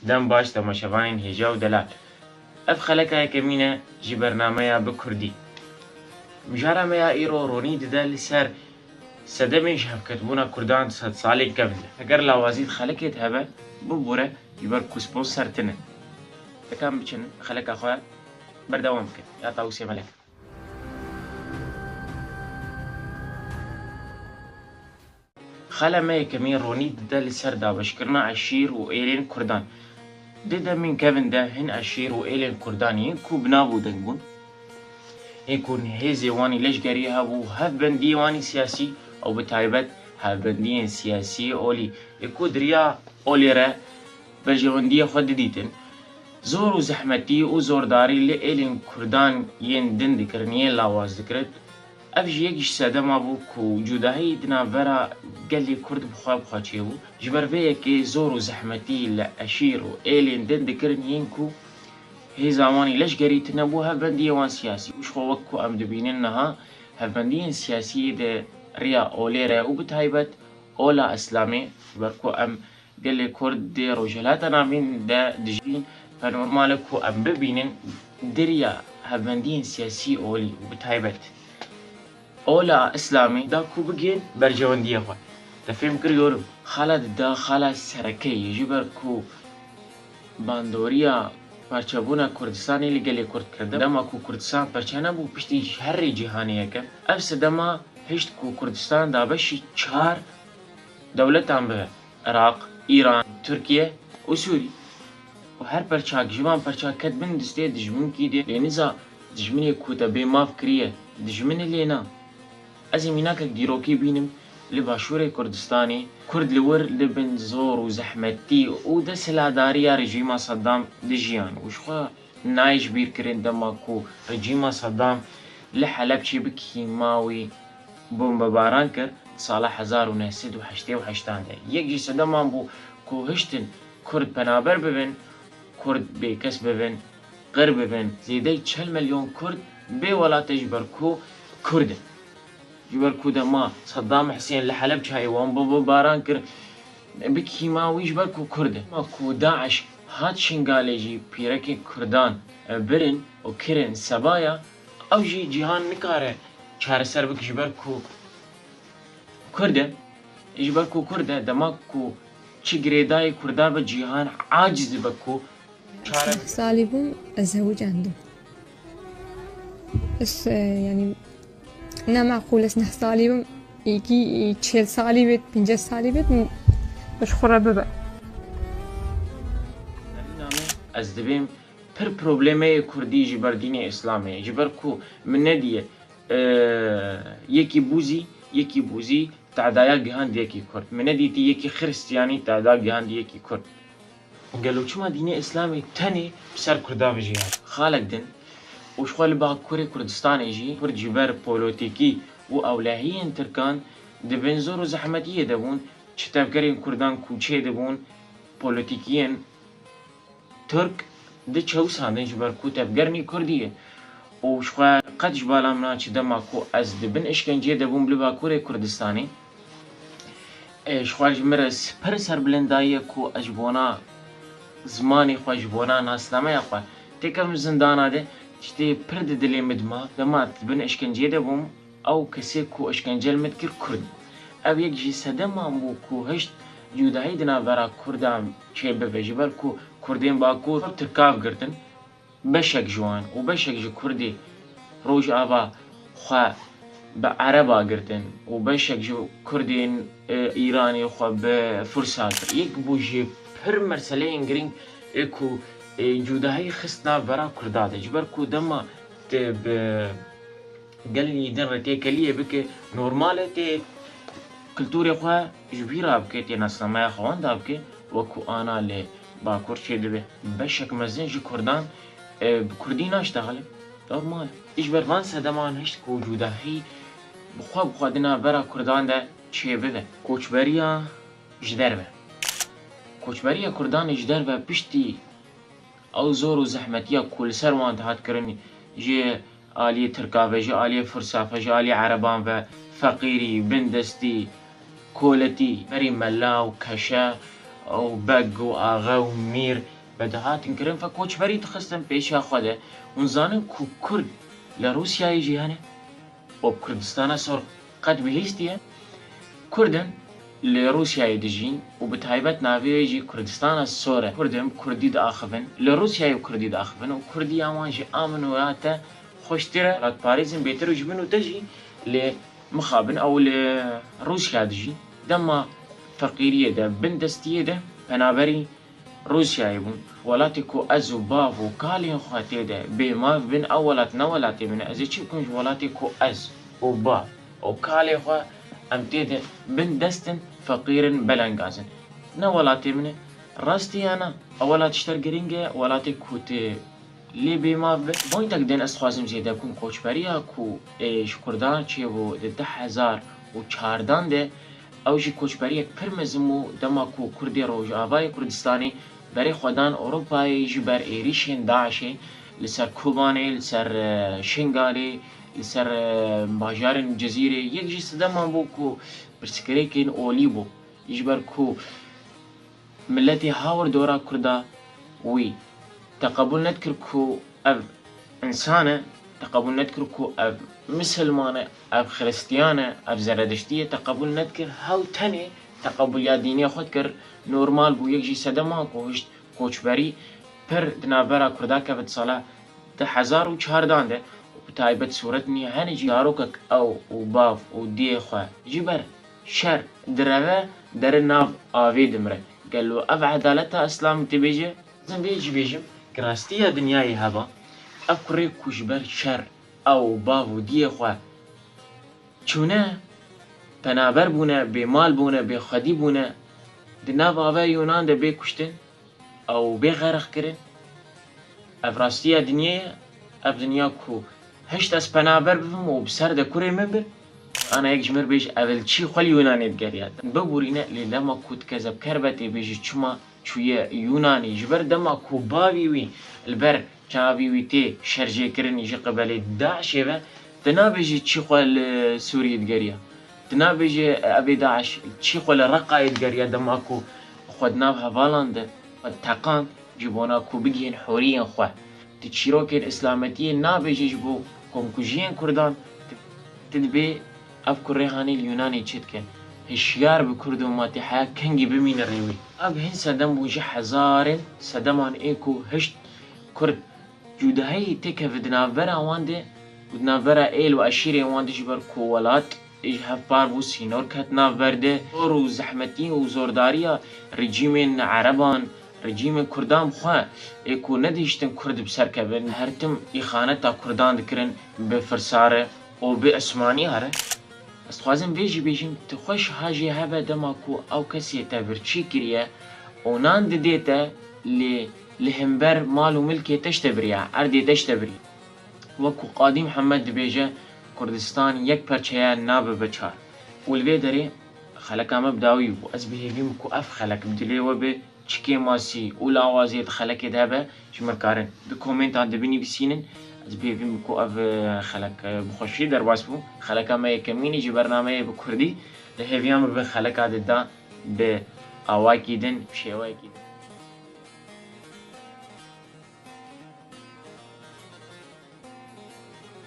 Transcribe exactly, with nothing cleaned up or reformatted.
Dem baş temaşevanên hêja û delal. Ev xeleka yekemîn e ji bernameya Bi Kurdî. Mijara me ya îro ronî dide li ser sedemên ji hevketbûna Kurdan sedsalên kevin de. Heger lawazî di xelekê de hebe, bibûre, ji ber ku sponsor tune. Tekan biçin xeleka xwe berdewam bikin. Ya Tawusê Melek. Xala me yekemîn ronî dide li ser dabeşkirina eşîr û êlên Kurdan. Di demên kevin de hin eşîr û êlên Kurdan yên ku bi nav û deng bûn, ên ku hêzê wan î leşgerî hebû, hevbendiyê wan î siyasî û bi taybet hevbendiyên siyasî olî, ê ku di riya olê re berjewendiyê xwe didîtin, zor û zehmetî û zordarî li êlên Kurdan yên din dikirin, yên lawaz dikirin. Ev jî yek ji sedema bû ku cudahî di navbera gelê Kurd bi xwe bi xwe çêbû. Ji ber vê yekê zor û zehmetî li eşîr û êlên din dikirin yên ku hêza wan î leşgerî tune bû, hevbendiyê wan siyasî. Û ji xwe wek ku em dibînin niha hevbendiyên siyasî di riya olê re û bi taybet ola Îslamê, ji ber ku em gelê Kurd di Rojhilata Navîn de dijîn, pe normal e ku em bibînin di riya hevbendiyên siyasî olî û bi taybet ola Îslamê da ku bigihên berjewendiyê xwe. Te fêm kir yorum. Xala dida xala sereke ye, ji ber ku bandoriya parçebûna Kurdistanê li gelê Kurd kirdi. Dema ku Kurdistan perçe nebû, piştî herî cîhanê yekem, ev sedema hişt ku Kurdistan da beşî çar dewletan bibe. Iraq, Îran, Tirkiye û Sûrî. Û her perçak ji van perçak ket bin distê dijminkî dê. Lê niza dijminê ku te bê maf kiriye, dijmin e lê na. Ez ê mînakek dîrokî bînim, li Başûrê Kurdistanê Kurd li wir li bin zor û zehmetî û desthiladariya rejîma Saddam dijiyan û ji xwe nayê ji bîr kirin dema ku rejîma Saddam li Helebçê bi kîmawî bombebaran kir, sala hezar û neh sed û heştê û heştan de. Yek ji sedeman bû ku hiştin Kurd penaber bibin, Kurd bêkes bibin, qir bibin. Zêdeyî çil milyon Kurd bê welat e ji ber ku Kurd in. Ji ber ku dema Saddam Husên li Helebçayê wan bombebaran kir, bi kîmawî ji ber ku Kurd e. Dema ku DAIŞ hat Şingalê jî pîrekên Kurdan, e, birin û kirin sebaya, ew jî cîhan nikare çareser bike ji ber ku Kurd e. Ji ber ku Kurd e, dema ku çi girêdayî Kurda be cîhan aciz dibe ku çare bike. Salî bûm, ez zewicandum. Ez, e, yani, ne meqûl ez neh salî bim, îkî, çil salî bit, pêncî salî bit, min bi ji xwe re bibe. Ez dibêm pir problemeyê Kurdî ji ber dînê Îslamê, ji ber ku min nediye, e, yekî bûzî, yekî bûzî tedaya gihand yekî Kurd. Min nedîtî yekî Xiristiyanî teda gihand yekî Kurd. Gelo çima dînê Îslamê tenê bi ser Kurda vijîya? Xalek din û ji xwe li Bakurê Kurdistanê jî Kurd ji ber polotîkî û ewlehiyên Tirkan di bin zor û zehmetiyê de bûn, çi tevgerên Kurdan ku çêdibûn, polotîkiyên Tirk diçewsandin ji ber ku tevger nî Kurdî ye. Û ji xwe qet ji bala min naçe dema ku ez di bin îşkenceyê de bûm li Bakurê Kurdistanê. E, ji xwe ji min re s-, pir serbilind daye ku ez ji bona zimanê xwe, ji bona nasnameya xwe têkevim zindana de, tiştê pir di dilê min de ma. Dema di bin îşkenceyê de bûm, ew kesê ku îşkence li min dikir Kurd bû. Ev yek ji sedeman bû ku hişt cudahî di navbera Kurdan çêbibe, ji ber ku Kurdên Bakur Tirkav girtin, beşek ji wan û beşek ji Kurdê Rojava xwe bi Ereba girtin û beşek ji Kurdên, e, Îranê xwe bi Fursa kir. Yek bû ji pir meseleyên girîng ê ku, e, cudahî xist navbera Kurda de. Ji ber ku dema tu bi gelî din re têkeliyê bike, normal e tê kulturê xwe ji bîra bike, tê nasnameya xwe wenda bike, wek ku ana li Bakur çêdibe. Beşek mezin ji Kurdan, e, bi Kurdî naştexile. Normal e. Ji ber van sedeman hişt ku cudahî bi xwe bi xwe di navbera Kurdan de çêbibe. Koçberiya ji derve. Koçberiya Kurdan ji derve piştî ew zor û zehmetiya ku li ser wan dihat kirin, ji aliyê Tirka ve, ji aliyê Fursa ve, ji aliyê Ereban ve, feqîrî, bindestî, koletî, berî mela û keşe û beg û axe û mîr be dihatin kirin, fe koçberî dixistin pêşiya xwe de. Hûn zanin ku Kurd li Rûsyayê jî hene û bi Kurdistana Sor qet bihîstiye. Kurd in li Rûsyayê dijîn û bi taybet navê wê jî Kurdistana Sor e. Kurd in bi Kurdî diaxivin, li Rûsyayê bi Kurdî diaxivin û Kurdiya wan ji a min û ya te xweştir e. Welatparêz in bêtir û ji min û te jî lê mixabin ew li Rûsya dijîn. Dema feqîriyê de, bin destiyê de penaberî Rûsyayê bûn. Welatê ku ez û bav û kalên xwe tê de bêmav bin, ew welat ne welatê min e. Ez ê çi bikim ji welatê ku ez û bav û kalê xwe em tê de bin dest in, feqîr in, belengaz in? Ne welatê min e. Rastî ya na? Ew welat ji te re girîng e, welatê ku tu lê bêmav be. Pointek din ez dixwazim zêde bikim, koçberiya ku, ê, ji Kurdan çêbû di du hezar û çardan de, ew jî koçberiyek pir mezin bû. Dema ku Kurdê Rojavayê Kurdistanê berê xwe dan Ewropayê ji ber êrîşên DAIŞê li ser Kobanê, li ser, e, Şingalê, li ser, e, bajarên Cizîrê, yek jî sedeman bû ku pirsgirêkên olî bû. Ji ber ku miletê hawirdora Kurda wî te qebûl nedikir ku ev însan e, te qebûl nedikir ku ev misilman e, ev xiristiyan e, ev zerediştî ye, te qebûl nedikir, hew tenê teqebûliya dînê xwe dikir, normal bû. Yek jî sedema ku hişt koçberî pir di navbera Kurda kevt sala du hezar û çardan de, û bi taybet sûret niha hene jî zarokek ew û bav û diyê xwe ji ber şer direve, dere nav avê dimire. Gelo ev edaleta Îslamê dibêje? Dixwazim vê jî bêjim, ki rastiya dinyayê heba, ev kurê ku ji ber şer ew û bav û diyê xwe çûne, penaber bûne, bêmal bûne, bêxwedî bûne, di nav avê Yunan de bê kuştin, ew bê xerix kirin. Ev rastiya dinyê ye. Ev dinya ku hişt ez penaber bibim û bi ser de kurê min bin, ana yek ji mir bêj, ev li çî xwe li Yunanê digeriya. Biborîne, lê dema ku tu kezebker be tê bêjî çima çûye Yunanê, ji ber dema ku bavî wî li ber çavî wî tê şerjêkirinî ji qibelê DAIŞê ve, tu nabêjî çî xwe li Sûriyê digeriya. Tu nabêjî evê DAIŞ çî xwe li Reqayê digeriya dema ku xwe di nav hevalan de xwe teqand ji bona ku bigihên hûriyên xwe. Tu çîrokên îslametiyê nabêjî ji bo komkujiyên Kurdan. Tu, tu dibê ev kurê hanê li Yunanê çi dike? Hişyar bi Kurd û ma tê heya kengî bimîne rê wî. Ev hin sedem bû ji hezarên sedeman ê ku hişt Kurd cudahiyê têkeve di navbera wan de û di navbera êl û eşîrên wan de, ji ber ku welat ji hev par bû, sînor ket navber de. Zor û zehmetî û zordariya rejîmên ereban, rejîmên kurdan bi xwe ê ku nedihiştin kurd bi ser kevin, her tim îxaneta kurdan dikirin bi firsare û bi esmaniya re. Ez dixwazim vê jî bêjim, tu xweş ha jê hebe dema ku ew kesê te birçî kiriye û nan didê te, lê li hember mal û milkê te ji te biriya, erdê te ji te biriya. Wek ku Qadî Mihemed dibêje, Kurdistan yek perçe ye, nabe be çar. Û li vê derê xeleka me bi dawî bû. Ez bi hêvî me ku ev xelek bi dilê we be, çi kêmasî û lawaziyê di xelekê de hebe, ji min karin di komentan de binivîsînin. Ez bi hêvî me ku ev, e, xelek, e, bi xweşî derbas bû. Xeleka me yekemîn e ji bernameyê bi kurdî. Li hêviya me bin xeleka di da bi awakî din, bi şêweyekî din.